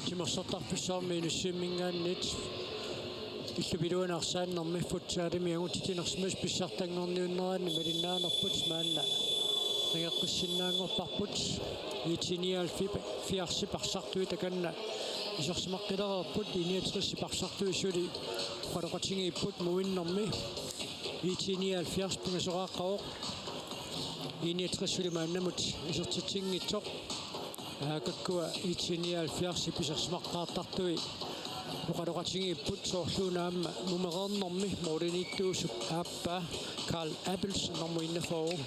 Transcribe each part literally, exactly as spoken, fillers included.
Timersortarfissuarmi Inussivimminngaanniit illup iluani arsaannermi futsalimi angutitinersimasut pissartanngorniunneranni malinnaanerput maanna nangeqqissinnaanngorparput. I T nioghalvfjerdsip arsartui takanna isersimaqqilereerput, I niogtresip arsartui suli oqaloqatigiipput muinnermi. I T nioghalvfjerds pingasoraaqqavoq, I niogtres suli maannamut isertitsinngitsoq. Aakakkua I T nioghalvfjerdsip isersimaqqaartartui oqaloqatigiipput, soorluuna aamma mumereernermi mooriniittuusup aappaa Carl Appels nummer enogfyrre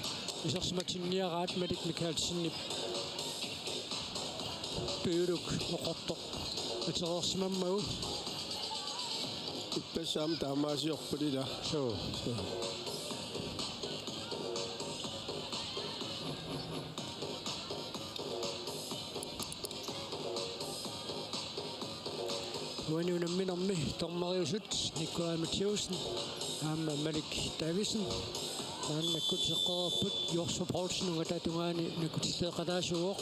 isersimatinniaraat Malik Mikaelsenip tujuluk oqortoq atereersimammagu. Ippassaq aamma taamaasiorput ila. Suu. Suu. Uani unamminermi dommeriusut Nikolaj Mathiassen aamma Malik Davidsen. Maannakkut seqqereerput Jorsvo Poulsen ungataata tungaani nakkutiteeqataasuuvoq.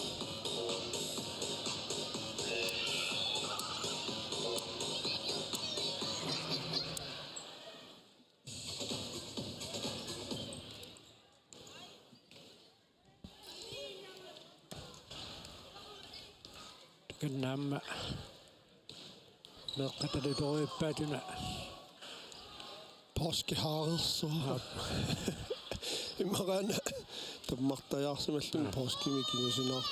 Takanna aamma meeqqat alutorivippaat una. Poorskip haareersoq. Aap. Immaqa una tammartajaarsimalluni. Aap. Poorskimik kingusinaa.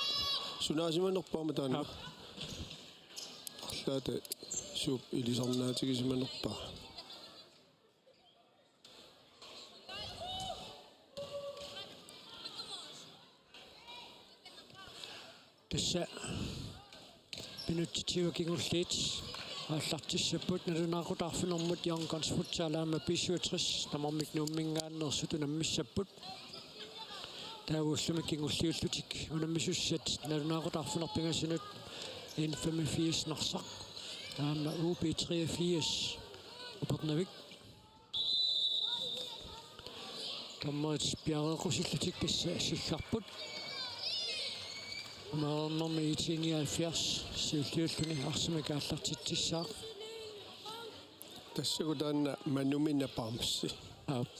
Sunaasimanerpaaq aamma taanna. Aap. Arlaata suup ilisarnaatigisimanerpaa. Tassa minutsitiua kingulliit aallartissapput, nalunaaqutaq arfinermut Young Guns Futsal aamma B syvogtres tamarmik Nuumminngaanneersut unammissapput. Taava ullumi kingulliullutik unammisussat nalunaaqutaq arfineq-pingasunut N femogfirs Narsaq aamma U B treogfirs Upernavik. Dommerit piareeqqusillutik tassa siggarput. Umereernermi I T nioghalvfjerds siulliulluni arsamik aallartitsissaaq. Tassagu taanna manumina bamsi. Aap.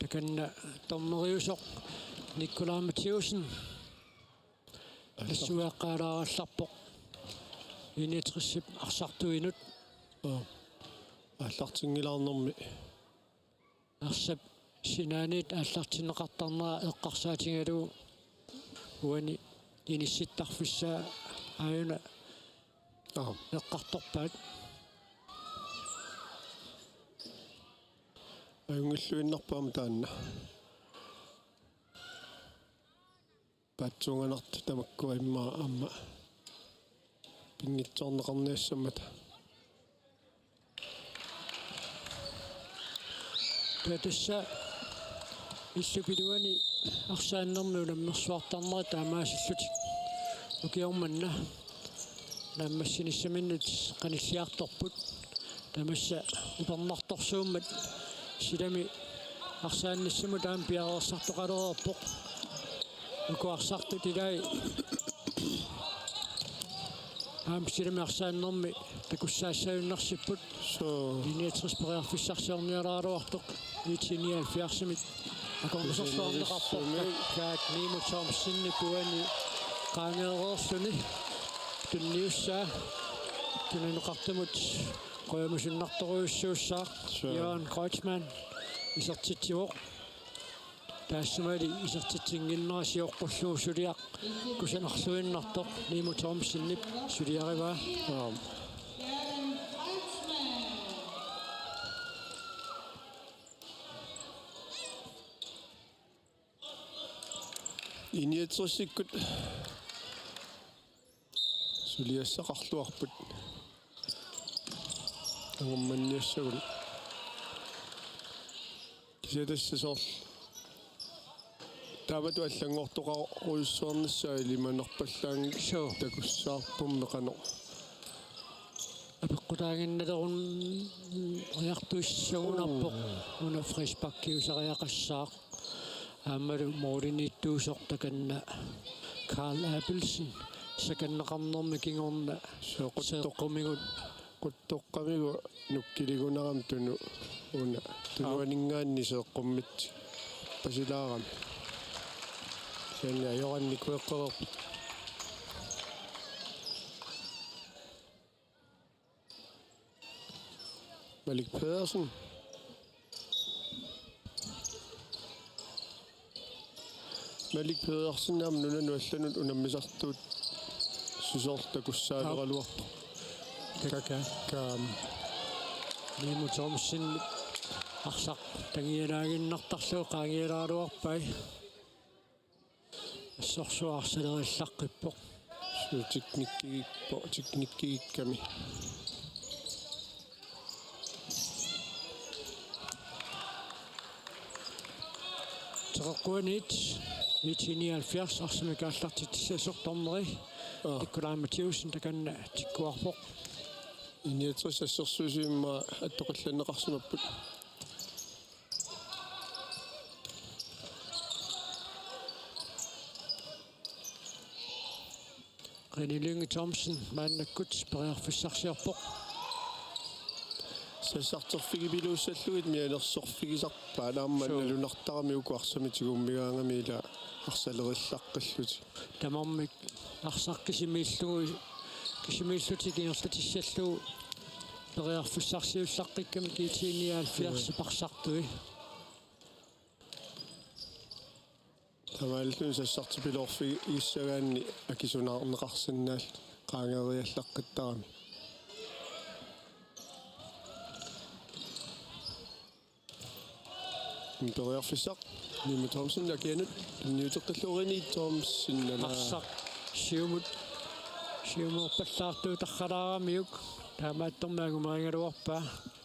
Takanna dommeriusoq Nikolaj Mathiassen. Assut eqqaalaarallarpoq I niogtresip arsartuinut. Aa. Aallartinngilaarnermi. Arsap sinaaniit aallartinneqartarnera eqqarsaatigalugu uani inissittarfissaa aajuna. Aap. Eqqartorpaat. Ajunngilluinnarpoq aamma taanna. Paatsuunganartut tamakkua immaqa aamma pinngitsoorneqarniassammata. Taava tassa illup iluani arsaannermi unammersuartarnerat taamaasillutik ukioq manna naammassinissaminnut qanilliartorput. Tamassa upernartorsuummat silami arsaannissamut aamma piareersartoqalereerpoq. Uku arsartut ilai aamma silami arsaannermi takussaassagunarsipput. Suu. I niogtres periarfissarsiorniaraluartoq I T nioghalvfjerdsimit akornusersuarneqarpoq. Kaak Nimo Thomsenip uani qaangereerluni tunniussaa tunineqartumut qujamasunnartorujussuussaaq. Suu. Jørgen Kreutzmann isertitsivoq. Taassumalu isertitsinnginnera sioqqullugu suliaq kusanarluinnartoq Nimo Thomsenip suliarivaa. Aap. I niogtresikkut suliassaqarluarput. Angummanniassagut. Kisianni tassa soorlu Taamatut allanngortoqarujussuarnissaa ilimanarpallaanngilaq. Suu. Takussaarpummi qanoq apeqqutaaginnalerunnartuussagunarpoq. Oo. Una frisparkiusariaqassaaq. Aammalu mooriniittuusoq takanna Karl Abelsen sakanneqarnermi kingorna. Suu, quttoq-, seeqqumigut. Quttoqqamigu nukkiligunarami tunu una. Aa. Tunuaninngaanniit seeqqummitsippasilaarami. Kisianni ajorannik kueqqereerput. Malik Pedersen. Malik Pedersen aamma nunanut allanut unammisartuut sisorlu takussaalerugaluartoq. Kaka. Kaam. Nimo Thomsen arsaq tangialaaginnartarlugu qaangialeraluarpai. Assorsuaq arsaleriallaqqippoq. Suu, teknikkigippoq, teknikkigikkami. Teqeqquaniit IT nioghalvfjerds arsamik aallartitsissasoq dommeri. Aa. Nikolaj Mathiussen takanna tikkuarpoq. I niogtres assersuisut immaqa attoqqillanneqarsimapput. René Lynge Thomsen maannakkut periarfissarsiorpoq. Sassarterfigipiluussallugit mianersorfigisarpaat aamma. Suu. Nalunartarami uku arsamik tigummigaangami ila arsaleriallaqqillutik. Tamarmik arsaq kisimiillugu, kisimiillutik ingerlatissallugu periarfissarsiullaqqikkami IT nioghalvfjerds. Suu. Parsartui. Taamaalilluni sassartipiloorfigissagaanni akisunaarneqarsinnaalluni qaangeeriallaqqittarami. Periarfissaq Nimo Thomsen akianut niuteqqillugu René Thomsen, ala. Arsaq siumut, siumoorpallaartuutarralaaramiuk taamaattormi angumerigaluarpaa,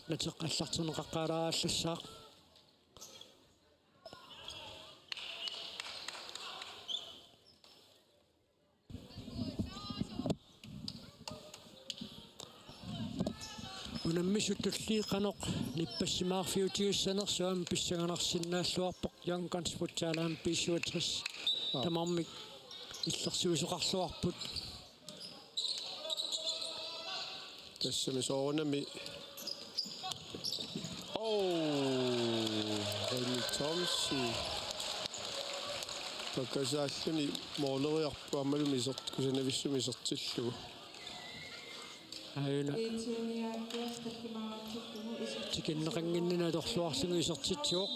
nateq allartinneqaqqaalaarallassaaq. Unammisut tulliit qanoq nippassimaarfiutigissanersut aamma pissanganarsinnaalluarpoq. Young Guns Futsal aamma B syvogtres. Aa. Tamarmik illersuisoqarluarput. Tassami soorunami. Oo, René Thomsen. Pakasaalluni mooleriarpoq aammalumi isert-, kusanavissumik isertillugu. Aajuna. Tikinneqannginnini atorluarlugu isertitsivoq.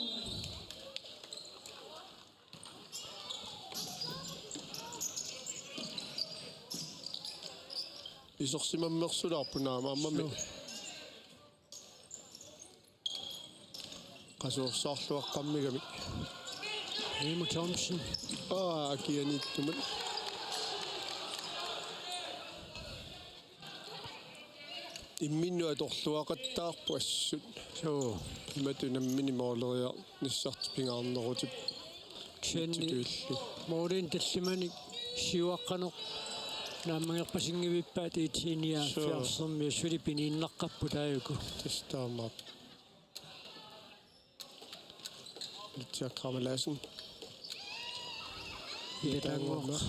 Isersimammersulaarput aamma, aammami. Suu. Qasuersaarluaqqammigamik. Nimo Thomsen. Aa, akianiittumut. Imminnut atorluaqattaarpoq assut. Suu. Imatut nammineq mooleriarnissartik pingaarnerutip. Kisianni. Mitsutuillu. Moolinik tallimanik siuaqqaneq naammagerpasinngivippaa IT nioghalvfjerdsermiut suli piniinnaqqapput taajuku. Tassa taamaappoq. Lucia Kramer Larsen. Ilataannguaq.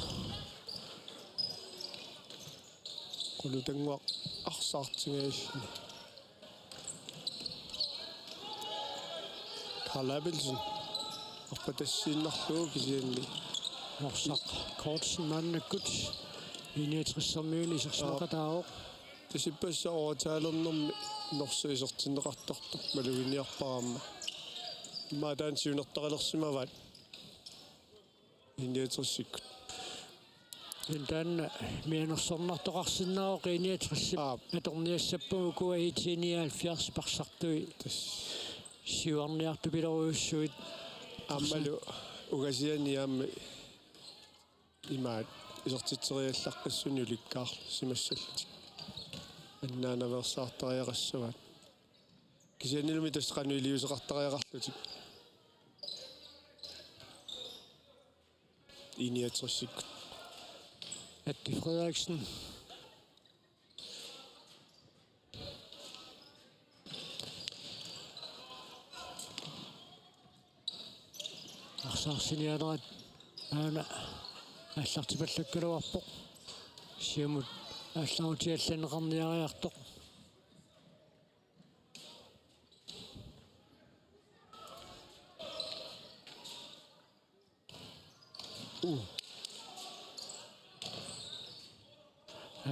Qulutannguaq arsaartingaalluni. Karl Abelsen. Arpatassiinnarlugu kisianni. Norsaq Kortsen maannakkut I niogtres-ermiuni isersimaqataavoq. Tassa ippassaq overtalernermi Norsaq isertinneqartartoq maluginiarpara aamma. Immaqa taanna siunertaralersimavaat I niogtres-ikkut. Taanna mianersornartoqarsinnaavoq I niogtres-ip. Aap. Atorniassappagut ukua IT nioghalvfjerds parsartui. Tassa. Siuarniartupilorujussuit. Aammalu ungasiani aamma imaat isertitseriallaqqissunik ulikkaarsimassallutik. Annaanaveersaartariaqassavaat. Kisiannilumi tassa qanoq iliuuseqartariaqarlutik. I niogtresikkut. Atti Frederiksen. Arsaarsinnaanerat aana aallartipallakkaluarpoq. Siumut aallarutiallanneqarniariartoq.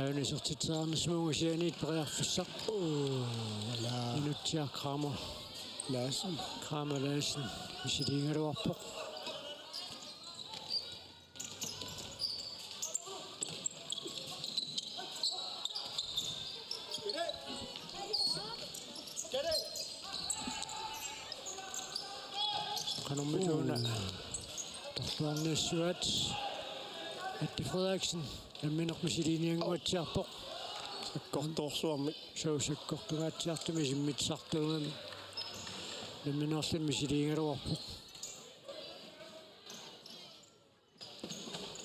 Aana isertitseriarnissamut Aasianniit periarfissaq. Uu, ala. Inutsiaq Kramer Larsen. Kramer Larsen misiliigaluarpoq. Qanormita una torluarniassuat. Atti Frederiksen nammineq misiliiniannguatsiarpoq. Sakkortoorsuarmik. Suu, sakkortungaatsiartumik isimmitsisartuugami nammineerluni misiliigaluarpoq.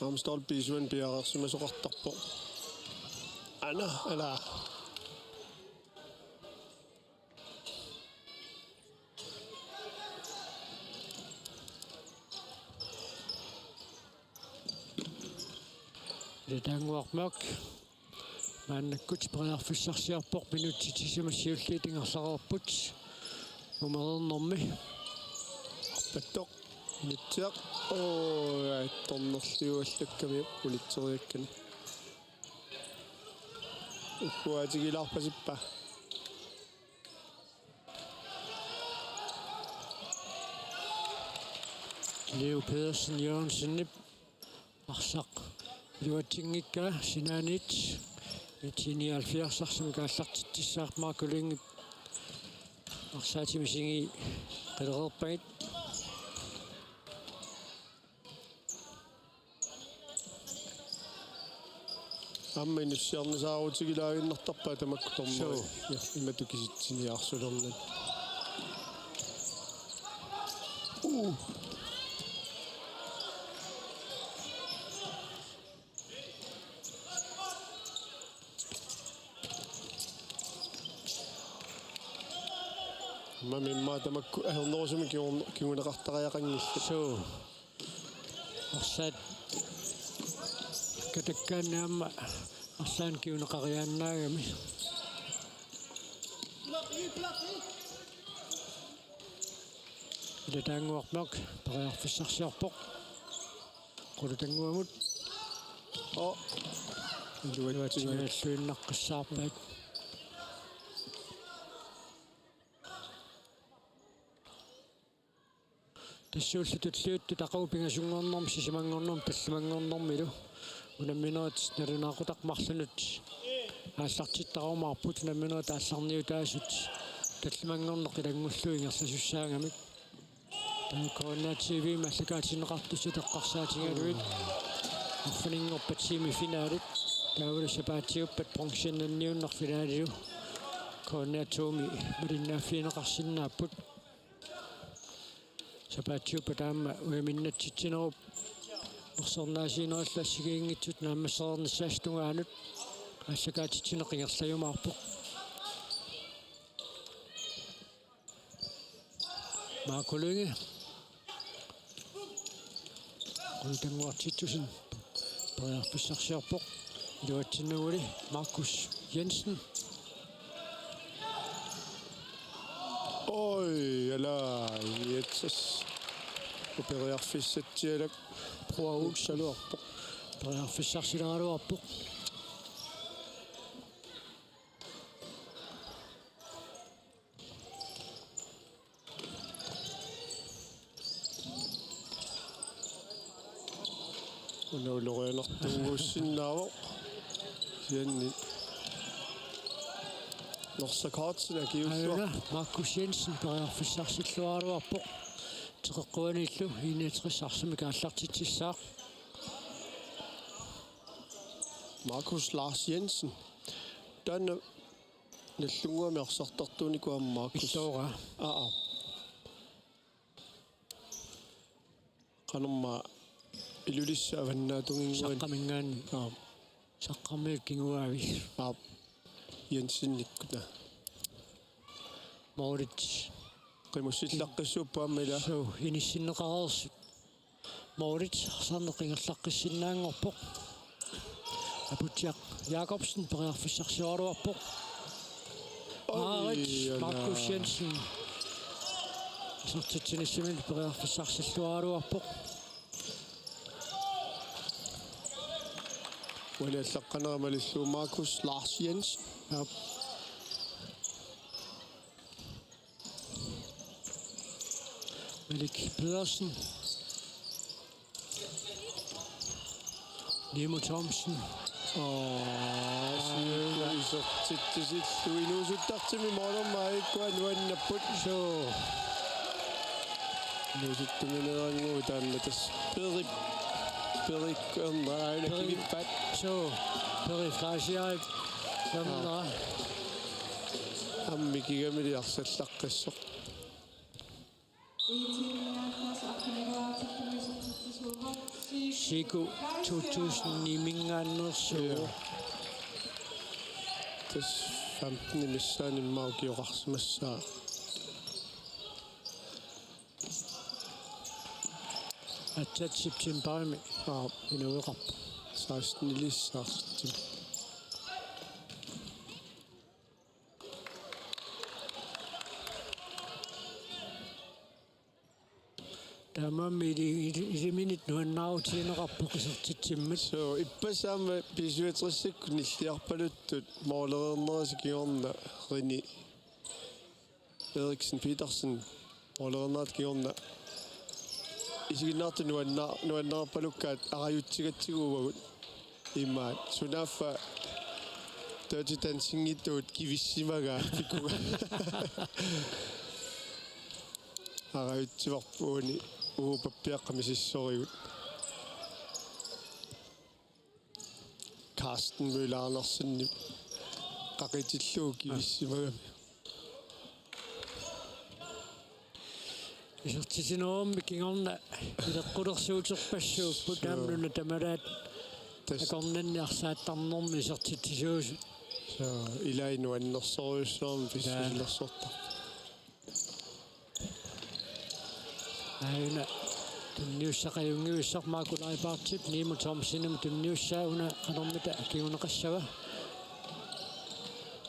Aamma stolpip isuani piareersimasoqartarpoq. Aana, ala. Ilataannguarmiuk. Maannakkut periarfissarsiorpoq, minutsit sisamat siulliit ingerlareerput. Umereernermi. Arpattoq. Inutsiaq. Oo, attornerliuallakkami unitseriakkani. Uhuatigilaarpasippa. Leo Pedersen Jørgensenip arsaq iluatsinngikkaa sinaaniit. Nitten nioghalvfjerds arsamik aallartitsissaaq Marco Lyngep arsaatimik isigii qilereerpagit. Aamma inussiarnisaarutigilaaginnartarpaa tamakku torneri. Suu. Ja, imatut kisitsiniarsulernani. Uu. Aamma immaqa tamakku ajornerusumik kingun-, kinguneqartariaqanngillat. Suu. Arsaat katakkaanni aamma arsaannik kinguneqariaannaagami. Ilataannguarmiuk periarfissarsiorpoq. Qulutannguamut. Oo. Iluatsinga- Iluatsingajalluinnaqqissaarpaat. Tassuullu tulliuttut aqagu pingasunngornermi, sisamanngornermi, tallimanngornermilu unamminerit nalunaaqutaq marlunut aallartittarumaarput, unamminerit aallarniutaasut tallimanngorneq ilanngullugu ingerlasussaagamik. Taava K N R T V-mi aallakaatinneqartussat eqqarsaatigalugit arfininngorpat semifinalit, taavalu sapaatiuppat bronzennanniunneq finalilu K N R to-mi malinnaaffigineqarsinnaapput. Sapaatiuppat aamma ujaminnatsitsinerup nersornaasiinerullu assigiinngitsut naammassereernissaasa tungaanut aallakaatitsineq ingerlajumaarpoq. Marco Lynge. Qulutannguartittusin periarfissarsiorpoq. Iluatsinnaguli Markus Jensen. Oi, ala, Jetsas. Periarfissatsialak. Prua Olsen. Periarfissarsileraluarpoq. Una ulorianartuuguussinnaavoq. Kisianni Norsaq Carlsen akiuulluarpoq. Aana Markus Jensen periarfissarsilluaraluarpoq. Teqeqquaniillu I niogtres arsamik aallartitsissaaq. Markus Lars Jensen. Taanna Nallunnguamik arsartartuunikuuvoq aamma Markus. Illoora. Aa, aa. Qanormaa Ilulissat avannaatunginnguit. Saqqaminngaanniit. Aap. Saqqarmiut kinguaavi. Aap. Jensenikkut. Moritz. Qimussillaqqissuupput aamma ilaa. Suu, inissinneqareersut. Moritz, arsarneq ingerlaqqissinnaanngorpoq. Aputsiaq Jakobsen periarfissarsioraluarpoq. Oj, Marit, ala. Markus Jensen. Isertitsinissaminnut periarfissarsilluaraluarpoq. Uani allaqqanera malillugu Markus Lars Jensen. Aap. Malik Pedersen. Nimo Thomsen. Aa, siuku isertitsisillugu inuusuttartumi moornerma aajuku nuannapput. Suu. Inuusuttumineerannguit taanna tassa Perip. Perip ernera aana Perip. Kivippat. Suu. Perip Fleischerip ernera. Aamma kigamili arsallaqqissoq. Siku to tusind ni-minngaanneersuuvoq. Ja. Tassa femten missaani immaqa ukioqarsimassaaq. Aatsaat septembarimi. Aap. Inueqarpoq. Seksten ilissaartimi. Taamaammat ili-, ili-, iliminit nuannaarutigineqarpoq isertitsimmat. Suu, ippassaq aamma B syvogtresikkut nilliarpaluttut moolereernerisa kingorna Rene Eriksen Petersen moolereernerata kingorna isiginnaartut nuanna-, nuannaarpalukkaat arajutsigatsigu uagut. Imaat, sunaaffa Dirty Dancing-itut kivissimagaa pikunga. Arajutsivarput uani uagut pappiaqqat misissorigut. Carsten Møller Andersen qaqitillugu kivissimagami. Isertitinermik kingorna ileqqulersuuterpassuupput. Suu. Taamnuna tamalaat. Tassa. Akornanni arsaattarnermi isertitsisuusut. Suu, ilai nuannersorujussuarmik. Ilaa. Pissusilersortarput. Aajuna tunniussaq ajunngivissaq Marco Leibartip Nimo Thomsenimut tunniussaa, una qanormita kinguneqassava.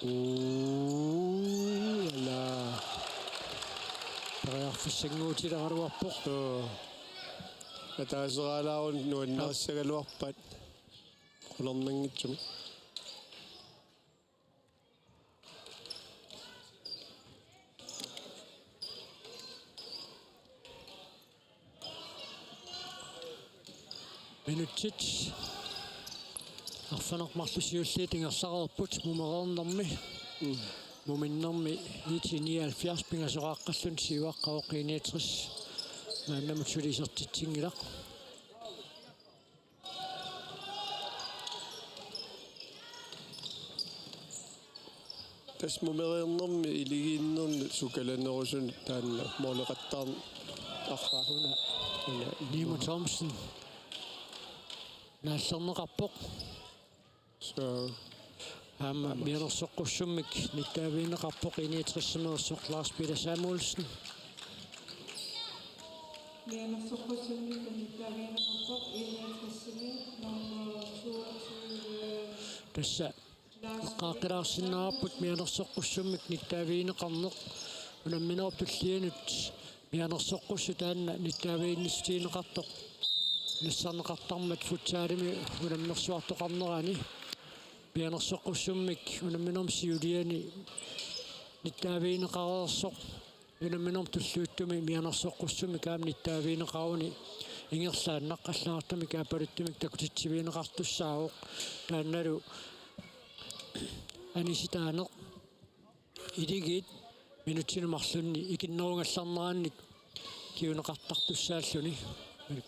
Uu, ala. Periarfissannguutileraluarpoq. Suu. Ataaseraalaarun nuannerissagaluarpat. Qularnanngitsumik. Minutsit arfineq-marluk siulliit ingerlareerput mumereernermi. Mm. Muminnermi I T nioghalvfjerds pingasoqaqqalluni siuaqqavoq I niogtres. Maannamut suli isertitsinngilaq. Tassa mumereernermi iligiinnermi sukalanerusuni taanna mooleqattaarneq arraa. Una, una. Nimo Thomsen naallerneqarpoq. Suu. Aamma mianersoqqussummik nittaavigineqarpoq I niogtresimeersoq Lars Peter Samuelsen. Mianersoqqussummik nittaavigineqarpoq I niogtresimi nummer toogtyve. Tassa eqqaaqqilaarsinnaavarput mianersoqqussummik nittaavigineqarneq. Unamminerup tullianut mianersoqqussut taanna nittaaviginnissutigineqartoq. Nassarneqartarmat futsalimi unammersuartoqarnerani mianersoqqussummik unamminermi siuliani nittaavigineqareersoq. Unamminermi tulliuttumi mianersoqqussummik aamma nittaavigineqaruni ingerlaannaq allagartamik aappaluttumik takutitsivigineqartussaavoq. Taannalu anisitaaneq. Iligiit minutsinik marlunnik ikinnerugallarnerannik kinguneqartartussaalluni,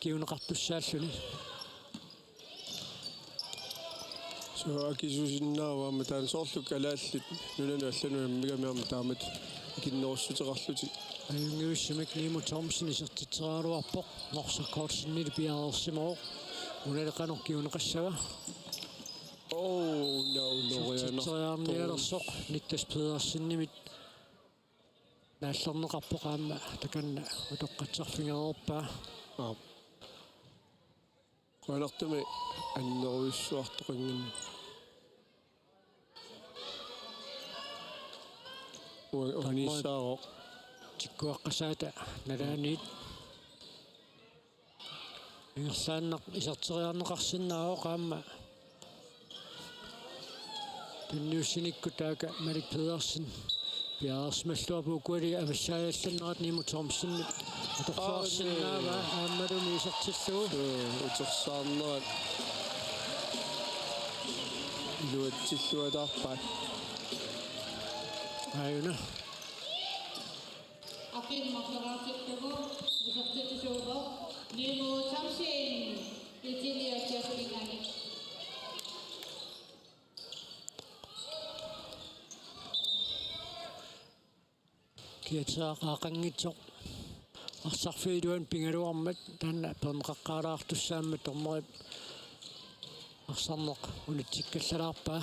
kinguneqartussaalluni. Suu, akisuusinnaavoq aamma taanna, soorlu kalaallit nunanut allanut unammigami aamma taamatut ikinnerussuteqarlutik. Ajunngivissumik Nimo Thomsen isertitseriaraluarpoq, Norsaq Kortsenili piareersimavoq. Unali qanoq kinguneqassava? Oo, una ulorianartoq. Isertitseriarnialersoq Niklas Pedersenimit naallerneqarpoq, aamma takanna utoqqatsarfigereerpaa. Aap. Qujanartumik annerujussuartoqanngimmat. U-, unissaavoq. Tikkuaqqasaata nalaaniit. Ingerlaannaq iserteriarneqarsinnaavoq aamma. Tunniussinikkut taakku Malik Pedersen piareersimalluarpoq, ukuali avassaajallannerat Nimo Thomsenip atorluarsinnaavaa. Aa, aammalumi isertillugu. Ee, utersaarnerat iluatsilluataarpaat. Aajuna. Aqimmut marloriartillugu isertitsisuuvoq Nimo Thomsen, I T nioghalvfjerdsiminngaanniit. Kiateqaaqanngitsoq arsarfiup iluani pigaluarmat taanna peerneqaqqaalaartussaammat dommerip arsarneq unitsikkallalaarpaa.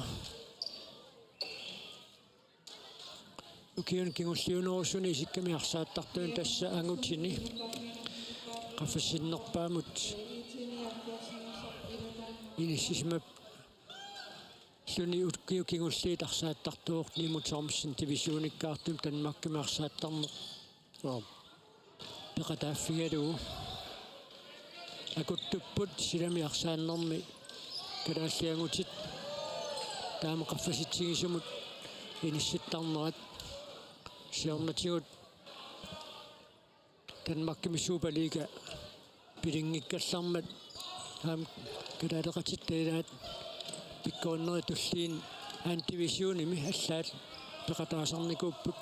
Ukiuni kingulliunerusuni isikkamik arsaattartunik tassa angutini qaffassinnerpaamut inissisimapput. Ulluni ukiut kingulliit arsaattartuuvoq Nimo Thomsen divisionikkaartumik Danmarkimi arsaattarneq. Aap. Peqataaffigalugu. Akuttupput silami arsaannermi kalaallit angutit taama qaffasitsigisumut inissittarnerat. Siornatigut Danmarkimi Superliga pilinngikkallarmat aamma kalaaleqatitta ilaat pikkorinnerit tulliini anden divisionimi allaat peqataasarnikuupput.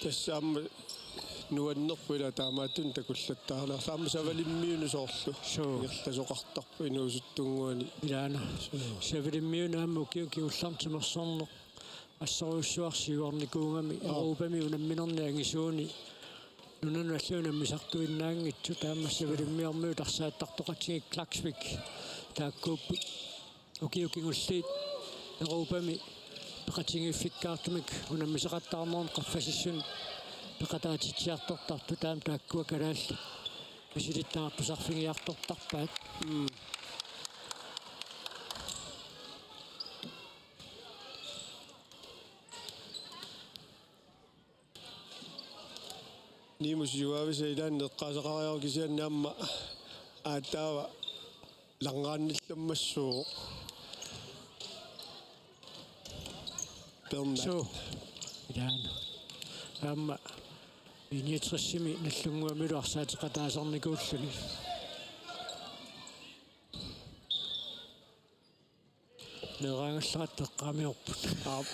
Tassa aamma nuannerpoq ila taamaattunik takullattaarlaa. Aamma Savalimmiunut soorlu. Suu. Ingerlasoqartarpoq inuusuttunnguani. Ilaana. Suu. Savalimmiunut aamma ukiuni kingullerni timersorneq assorujussuaq siuarnikuugami. Aap. Europami unamminerni angisuuni. Nunanut allanut unammisartuinnaanngitsut aamma Savalimmiormiut arsaattartoqatigiit Klaksvik taakkuupput. Ukiut kingulliit Europami peqatigiiffikkaartumik unammisaqattaarnermi qaffasissunik peqataatitsiartortartut, taama taakkua kalaallit misilittagartusarfigiartortarpaat. Mm. Nimo siuaavisa ilaanni eqqaasaqariaruk, kisianni aamma aataava langaannillammassuuvoq. Bernhard. Suu. Ilaana. Aamma I niogtresimi Nagdlunguamilu arsaateqataasarnikuulluni. Meeraagallaratta eqqaamiorput. Aap.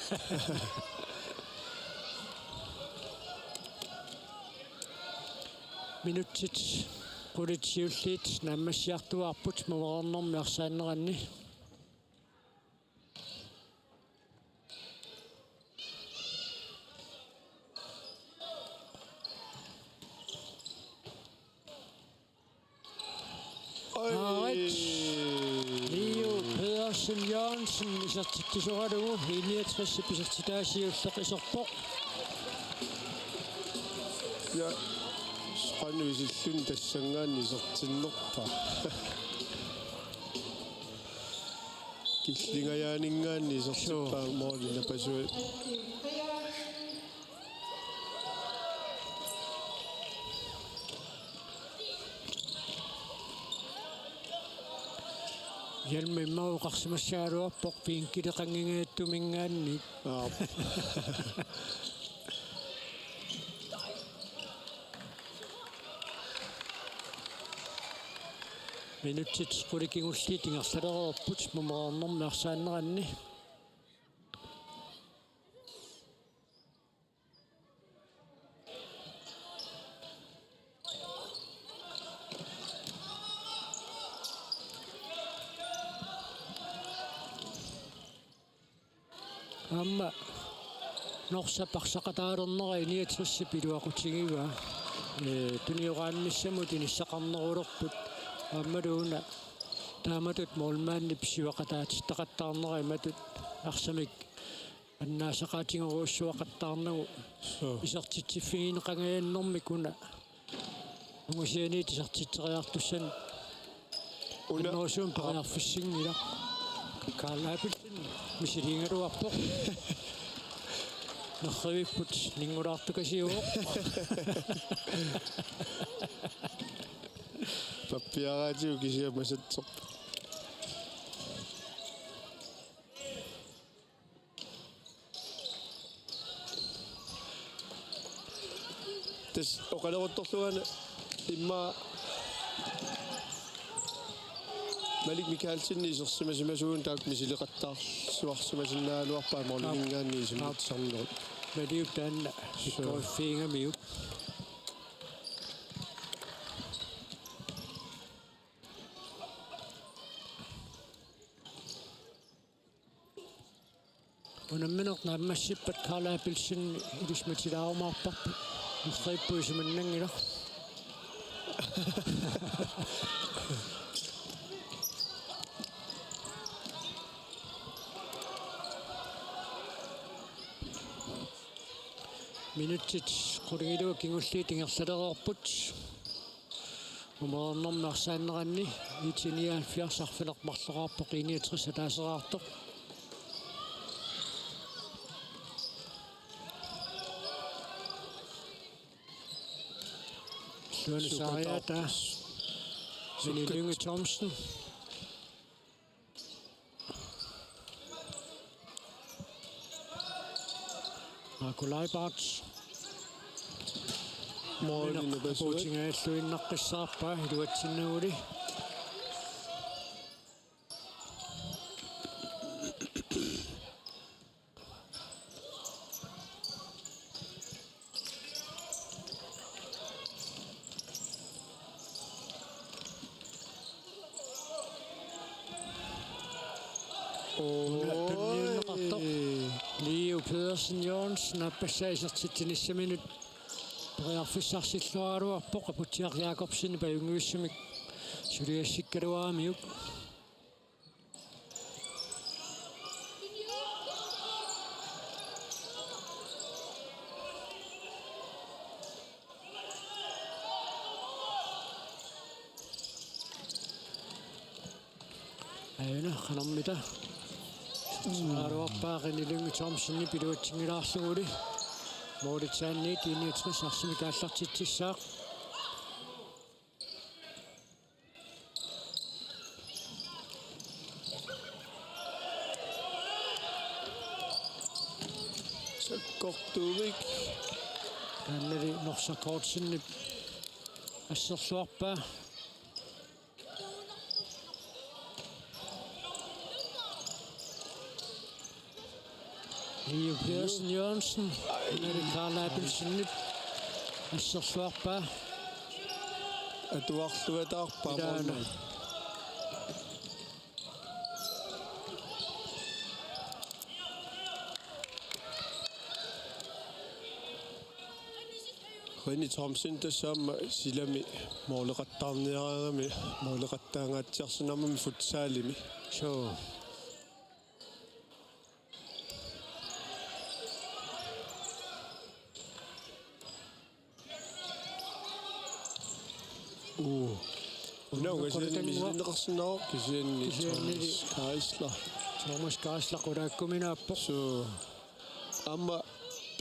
Minutsit qulit siulliit naammassiartuaarput mumereernermi arsaanneranni. Oj. Aarit. Leo Pedersen Jørgensen isertitsisoralugu I niogtresip isertitaa siulleq iserpoq. Ja, qanoq isilluni tassanngaanniit isertinnerpaa. Killingajaaninngaanniit isertippaa. Suu. Måli napasui. Hjelmi immaqa oqarsimassagaluarpoq vinkileqanngingajattuminngaanniit. Aap. Minutsit qulit kingulliit ingerlalereerput mumereernermi arsaanneranni. Aamma Norsap arsaqataalernera I niogtresip iluaqutigivaa. Ee, tunioraannissamut inissaqarnerulerput aammalu una taamatut målmandip siuaqataatittaqattaarnera imatut arsamik annaasaqaatigorujussuaqattaarnagu. Suu. Isertitsiffigineqangajannermik una. Ungusianiit isertitseriartussanut. Una. Annoorsuum periarfissinngilaq. Karl Abelsen misiliigaluarpoq. Nerrivipput ninngulaartukasiuvoq. Pappiaraatigut kisianni masatserpoq. Tassa oqaleruttorlugu una immaqa Malik Mikaelsen isersimasimasuuguni taakku misileqattaarsuarsimasinnaagaluarpaat måliminngaanniit. Aap. Isimmatsisarnerup. Maliup taanna. Suu. Sikkoriffiigamiuk. Unammineq naammassippat Karl Abelsen ilisimatilaarumaarparput. Nerrivipput isumannanngilaq. Minutsit qulingiluat kingulliit ingerlalereerput. Umereernermi arsaanneranni I T nioghalvfjerds arfineq-marloqarpoq, I niogtres ataaseraartoq. Illuanut saariaataa. Sukkattaarput. Mini Lynge Thomsen. Marco Leibart. Målini. Minaq pasuat. Putinga illuinnaqqissaarpaa iluatsinnaguli. Oi. Tunniunneqartoq. Leo Pedersen Jørgensen aappassaa isertitsinissaminut periarfissarsilluaraluarpoq, Aputsiaq Jakobsen pajunnguissamik suliassikkaluaramiuk. Aana qanormita. Aaruarpaa René Lynge Thomsenip iluatsinngilaarluguli. Målitsaanniit I niogtres arsamik aallartitsissaaq. Sakkortuumik. Taannali Norsaq Kortsenip asserluarpaa. Leo Pedersen Jørgensen, Erik Karl Abelsenip asserluarpaa. Atuarluataarpaa. Ilaana. Målmand. René Thomsen tassa aamma silami måleqattaarniaraangami, måleqattaangaatsiarsinnaammami futsalimi. Suu. Uu. Una ungasiani misilinneqarsinnaavoq kisianni. Kisianni Thomas Geisler. Thomas Geisler qulaakkuminaappoq. Suu. Aamma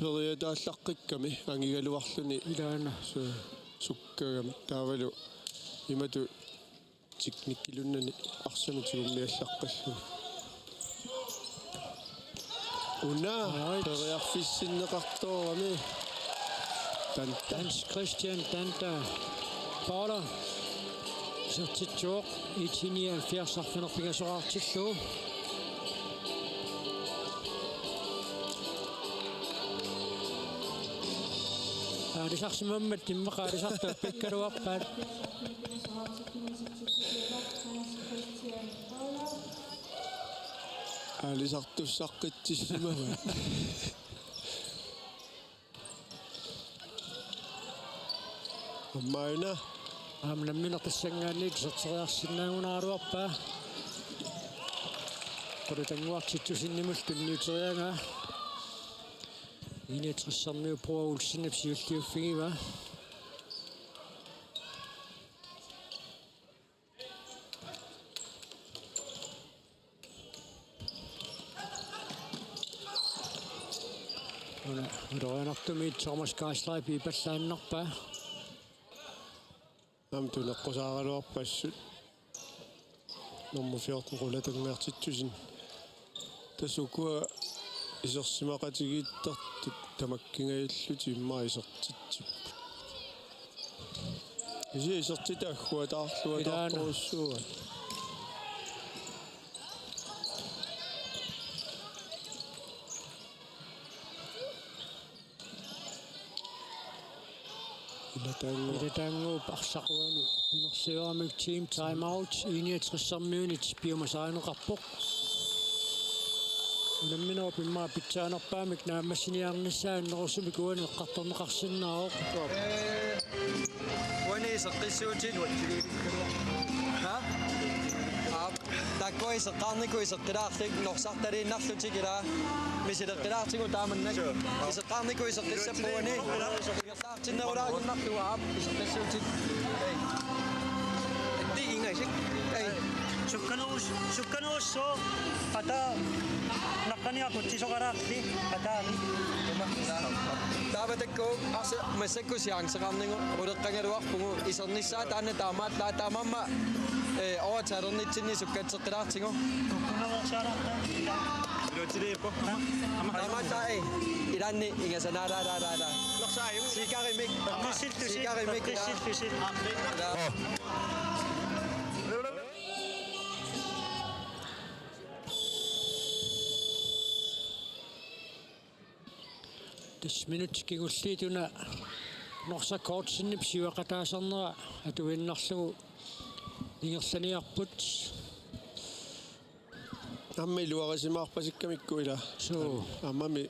periataalaqqikkami angigaluarluni. Ilaana. Suu. Sukkagami. Taavalu imatut teknikkilunnani arsamik tigummiallaqqilluni. Una. Right. Periarfissinneqartoorami. Tanta. Hans Christian Tanta. Paula. Isertitsivoq. I nioghalvfjerds arfineq-pingasoraartillugu. Aalisarsimammat immaqa aalisartut appikkaluarpaat. Aalisartussaqqitsissimavat. Aamma una. Aamma nammineq tassanngaanniit iserteriarsinnaagunaraluarpaa. Qulutannguartittusinnimullu tunniuteriaraa. I-niogtressermiut Bror Olsenip siulliuffigivaa. Una ulorianartumik Thomas Geisler piipallaannarpaa. Aamma tuneqqusaaraluarpassuk. Nummer fjorten Qulutannguartittusinnit. Tassa ukua isersimaqatigiittartut tamakkingajallutik immaqa isertitsipput. Kisianni isertitat agguataarluataartorujussuuaat. Ilataannguup. Ilataannguup arsaquani pinersiuaramik team timeout, I-niogtressermiunit piumasarineqarpoq. Unamminerup immaqa pitsaanerpaamik naammassiniarnissaa annerusumik uani eqqartorneqarsinnaavoq. Uani iseqqissuutit. Ha? Aap. Taakkua iseqqaarnikut iseqqilaarlik norsartaliinnarlutik ilaa. Misileqqilaartigu taamannak. Sure. Iseqqaarnikut iseqqissapput uani. Ingerlaartinnerulaaginnarlugu aap iseqqissuutit. Ei. Tii ingaisik. Ei. Sukkanerus-, sukkanerussuuq. Qataa naqqaniaqutsisoqalaarli. Qataani. Taava taakku arsa massakkut chanceqarnigu uleqqagaluarpugut isernissaa taanna taamaallaat taamaammat, eh, overtalernitsinni sukkatseqqilaartigu. Taamaallaat, eh, ilaanni ingasanaalaalaalaala. Siikarimik. Siikarimik. Tassa minutsit kingulliit una Norsaq Kortsenip siuaqataasarnera atuinnarlugu ingerlaniarput. Aamma iluarisimaarpasikkamikku ilaa. Suu. Aammami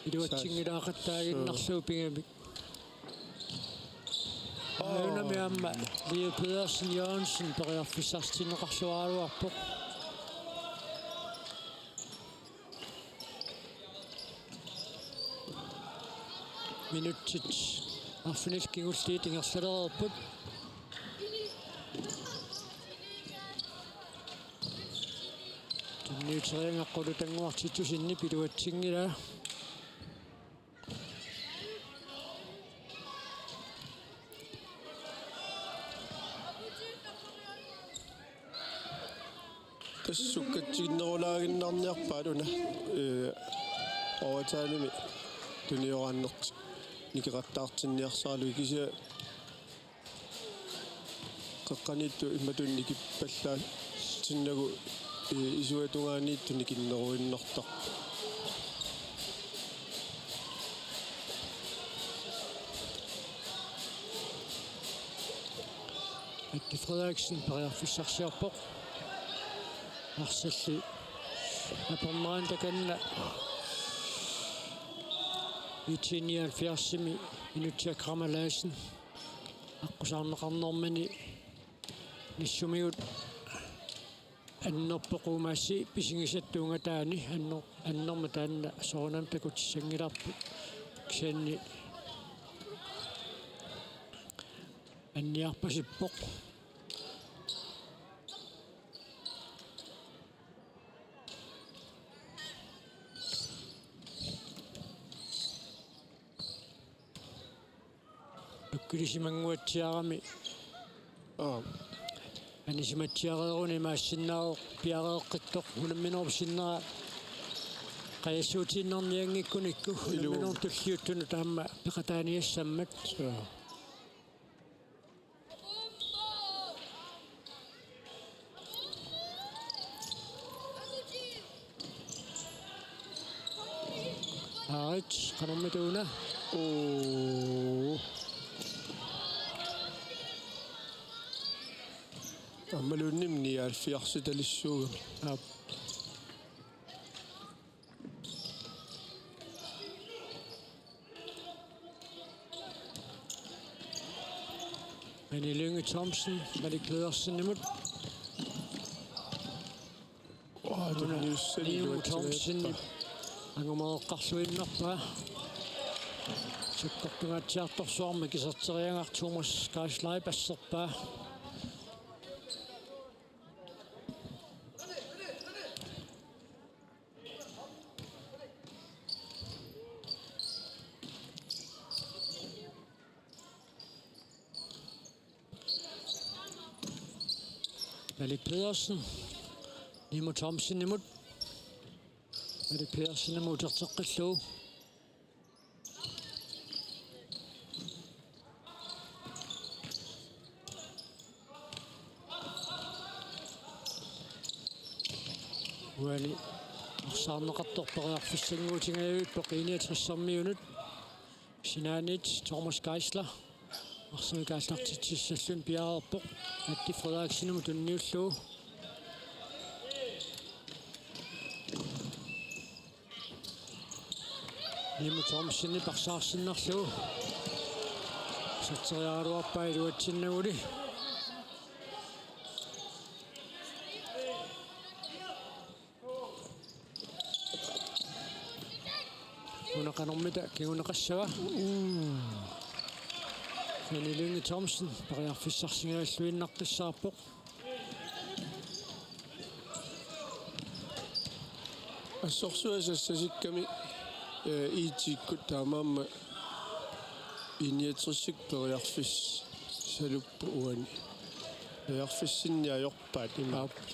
iluatsinngilaaqattaaginnarlugu pigamik. Aajunami aamma Leo Pedersen Jørgensen periarfissarsitinneqarluaraluarpoq. Minutsit arfinillit kingulliit ingerlalereerput. Tunniuteriaraa Qulutannguartittusinnip iluatsinngilaa. Tassa sukkatsiginnerulaaginnarniarpaat una, eh, overtimemi tunioraannertik nikeqattaartinniarsaralugu kisianni qeqqaniittoq imatut nikippallaatsinnagu, eh, isuata tungaaniittoq nikinneruinnartarpoq. Mette Frederiksen periarfissarsiorpoq. Arsallu apernerani takanna I T nioghalvfjerdsimi Inutsiaq Kramer Larsen aqqusaarneqarnermini nassumigut annerpoq uumassi pisigisat tuungataani anner-, annerma taanna soorunami takutissanngilarput kisianni anniarpasippoq. Nukkilisimannguatsiarami. Aa. Anisimatsiareeruni imaassinnaavoq piareeqqittoq unamminerup sinnera qajassuutiinnarnianngikkunikku. Iluu. Unamminerup tulliuttunut taama peqataaniassammat. Suu. Aarit, qanormita una? Oo. Aammaluunniit nioghalvfjerdsitalissuugami. Aap. René Lynge Thomsen, Malik Pedersenimut. Aa, tunniussani Niu iluatsinngilaq. Thomsenip angumereqqarluinnarpaa. Sakkortungaatsiartorsuarmik iserteriaraa Thomas Geislerip asserpaa. Malik Pedersen. Nimo Thomsenimut. Malik Pedersenimut uterteqqillugu. Uani arsaarneqartoq periarfissannguutigaajuippoq I-niogtressermiunut. Sinaaniit Thomas Geisler. Arsamik aallartitsissalluni piareerpoq. Matti Frederiksenimut tunniullugu. Nimo Thomsenip arsaarsinnarlugu. Iserteriaraluarpaa iluatsinnaguli. Una qanormita kinguneqassava? Mm. René Lynge Thomsen periarfissarsigalluinnaqqissaarpoq. Assorsuaq sassasikkami, eh, I-tikkut taamaammat I-niogtresikkut periarfissaluppoq uani. Periarfissinneq ajorpaat imaappoq.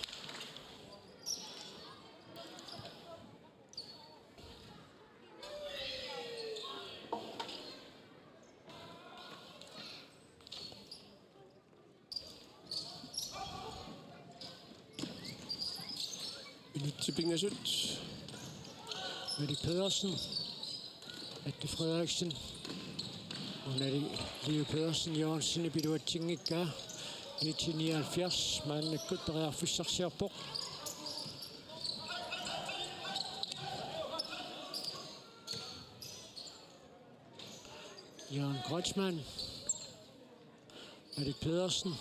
Minutsit pingasut. Mette Pedersen. Mette Frederiksen. Unali Leo Pedersen Jørgensenip iluatsinngikkaa. Nitten nioghalvfjerds maannakkut periarfissarsiorpoq. Jørgen Kreutzmann. Mette Pedersen.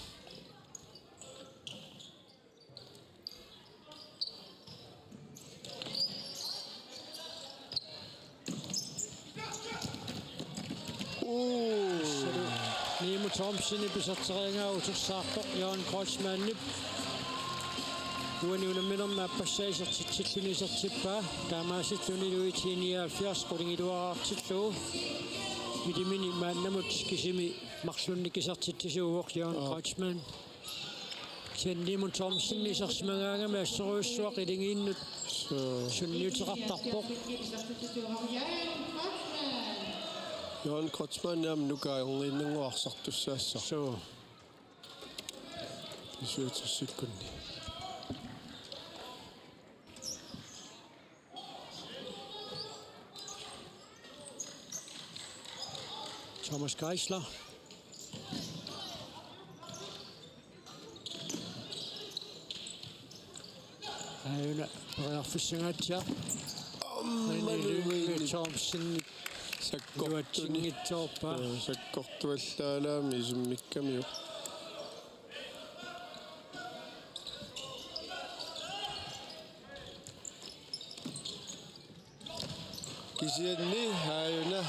Nimo Thomsenip iserteriaraa utersaarpoq Jørgen Kreutzmannip. Uani unamminermi aappassaa isertitsilluni isertippaa. Taamaasillunilu I-nioghalvfjerds qulingiluaartillugu. Ilimini maannamut kisimi marlunnik isertitsisuuvoq Jørgen Kreutzmann. Kisianni Nimo Thomsen isersimagaangami assorujussuaq Iligiinnut sunniuteqartarpoq. Jørgen Kreutzmann aamma nukaangiinnannguaq arsartussaassaq. Suu. Isertitsikkunni. Thomas Geisler. Aajuna periarfissanngaatsiaq. Aamma René Lynge Thomsen. Sakkortuni. Iluatsinngitsoorpaa. Sakkortuallaalaami isummikkamiuk. Kisianni aajuna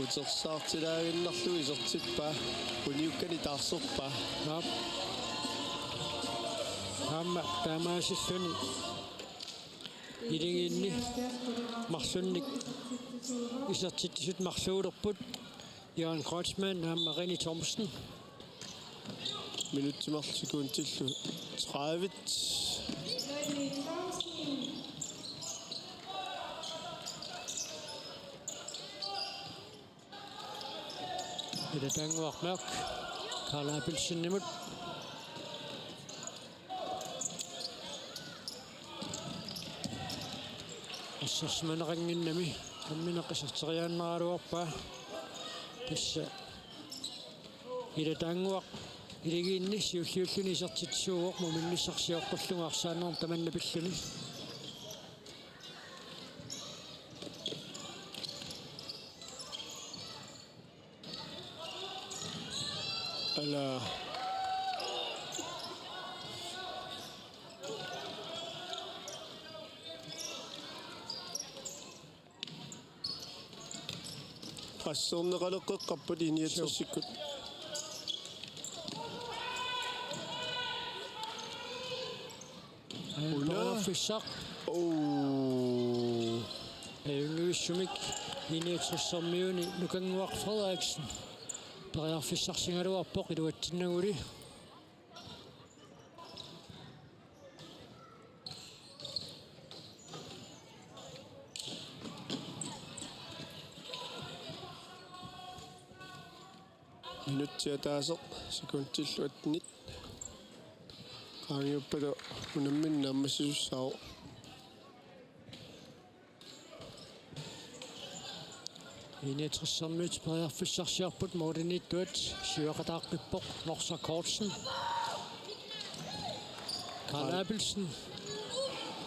utersaartilaaginnarlugu isertippaa uniukkani taarserpaa. Naap. Aamma taamaasilluni Iligiinni marlunnik isertitsisut marluulerput. Jørgen Kreutzmann aamma René Thomsen. Minutsit marluk sekundillu tredive. Ila Tannguaq Mørch, Karl Abelsenimut. Assersimaneqannginnami nammineq iserteriaannaraluarpaa. Tassa Ila Tannguaq Iligiinni siulliulluni isertitsisuuvoq muminnissaq sioqqullugu arsaanermut tamanna pilluni. Ala. Presserneqaleqqeqqapput I niogtresikkut. Una. Periarfissaq. Oo. Ajunngivissumik I niogtressermiuni Nukannguaq Frederiksen periarfissarsigaluarpoq iluatsinnaguli. Minutsit ataaseq sekundillu attenit. Qaangiuppalu unammineq naammassisussaavoq. I niogtressermiut periarfissarsiorput, målimiittuat siuaqataaqqippoq Norsaq Kortsen. Karl Abelsen.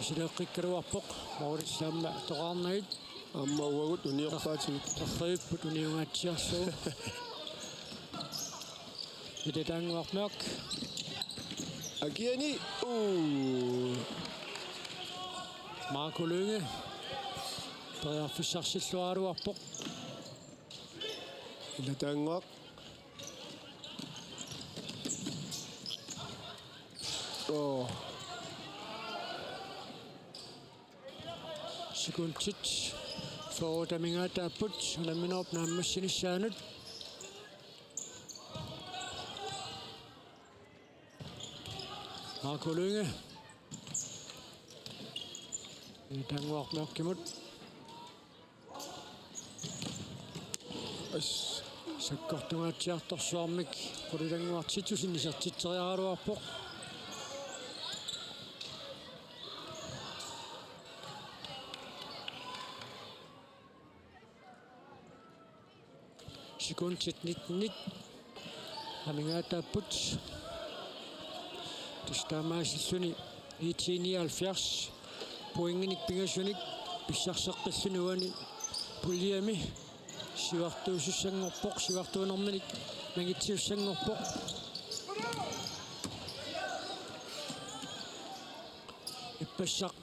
Sileqqikkaluarpoq, målip aamma toqarnagit. Aamma uagut uniorpaatigut. Torriupput uniungaatsiarsuuvoq. Ilataannguaq Mørch. Akiani. Uu. Marco Lynge. Periarfissarsilluaraluarpoq. Ilataannguaq. Oo. Sekundit fyrre amigaataapput unamminerup naammassinissaanut. Marco Lynge. Ilataannguaq Mørchimut. As. Sakkortungaatsiartorsuarmik Qulilanguaq Titussen isertitseriaraluarpoq. Sekundit nittenit amigaataapput. Tassa taamaasilluni I T nioghalvfjerds pointinik pingasunik pissarseqqilluni uani puljemi siuartuusussanngorpoq, siuartuunerminik nangitsisussanngorpoq. Ippassaq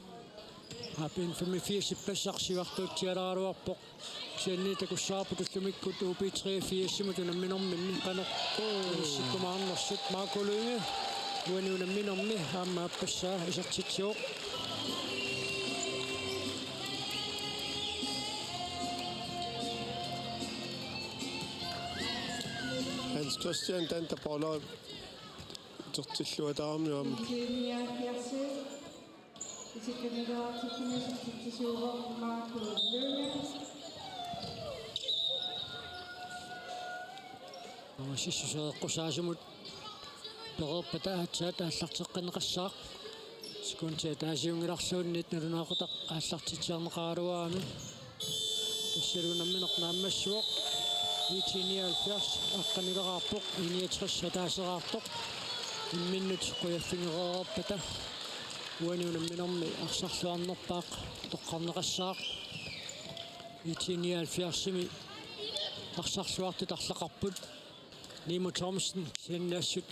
A B N femogfirs ippassaq siuartuutsialaaraluarpoq. Kisianni takussavarput ullumikkut U B treogfirsimut unamminerminni qanoq inissikkumaarnersut. Marco Lynge uani unamminermi aamma aappassaa isertitsivoq. Hans Christian Danter Borlaug isertilluataarami aamma. Isikkanileraatsuttumi isertitsisuuvoq Marco Lynge. Aamma sissusereqqusaasumut pereerpata aatsaat aallarteqqinneqassaaq. Sekundit ataasiunngilarluunniit nalunaaqutaq aallartitsiarneqaraluarami. Tassalu unammineq naammassivoq. I T nioghalvfjerds aqqanileraarpoq, I niogtres ataaseraartoq. Imminnut qujaffigereerpata uani unamminermi arsarluarnerpaaq toqqarneqassaaq. I T nioghalvfjerdsimi arsarluartut arlaqarput. Nimo Thomsen, kisianni assut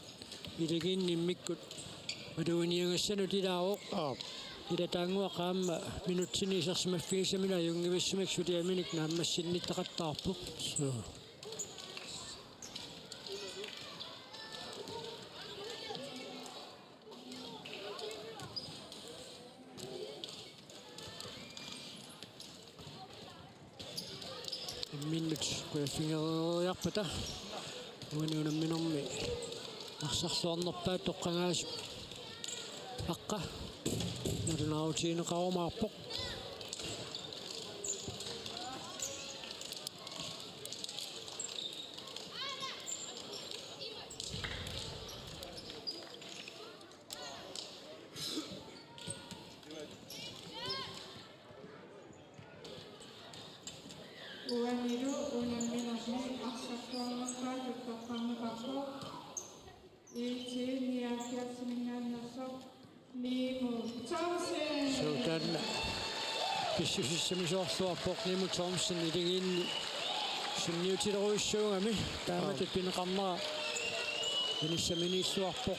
ilagiinni immikkut malugineqassanut ilaavoq. Aap. Ilataannguaq aamma minutsini isersimaffigisamini ajunngivissumik suliaminik naammassinnittaqattaarpoq. Suu. Imminnut qujaffigereeriarpata uani unamminermi arsarluarnerpaat toqqagaasut aqqa nalunaarutigineqarumaarpoq. Uanilu unamminermi arsarluarnerpaatut toqqarneqarpoq I T nioghalvfjerdsiminngaanneersoq Nimo Thomsen. Suutaan pissusissamisoorluarpoq Nimo Thomsen ilagiinni sunniutilerujussuugami taamatut pineqarnera Inissaminiilluarpoq.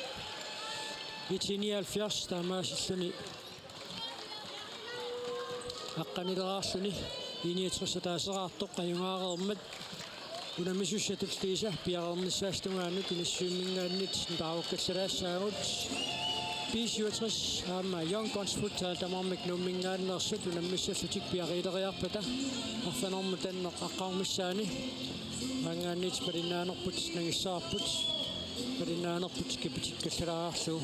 Itinialfiars taamaasilluni aqqanileraarluni I niogtres ataaseraartoq ajugaareermat unammisussatut Liisa piareernissaata tungaanut Inissisiminngaanniit taarukkallalaassaagut. B syvogtres aamma Young Guns Futsal tamarmik Nuumminngaanneersut unammissallutik piareeriarpata arfineq-marlunut aqqarmissaani maanngaanniit malinnaanerput nangissavarput. Malinnaanerput kipitikkallaarlugu.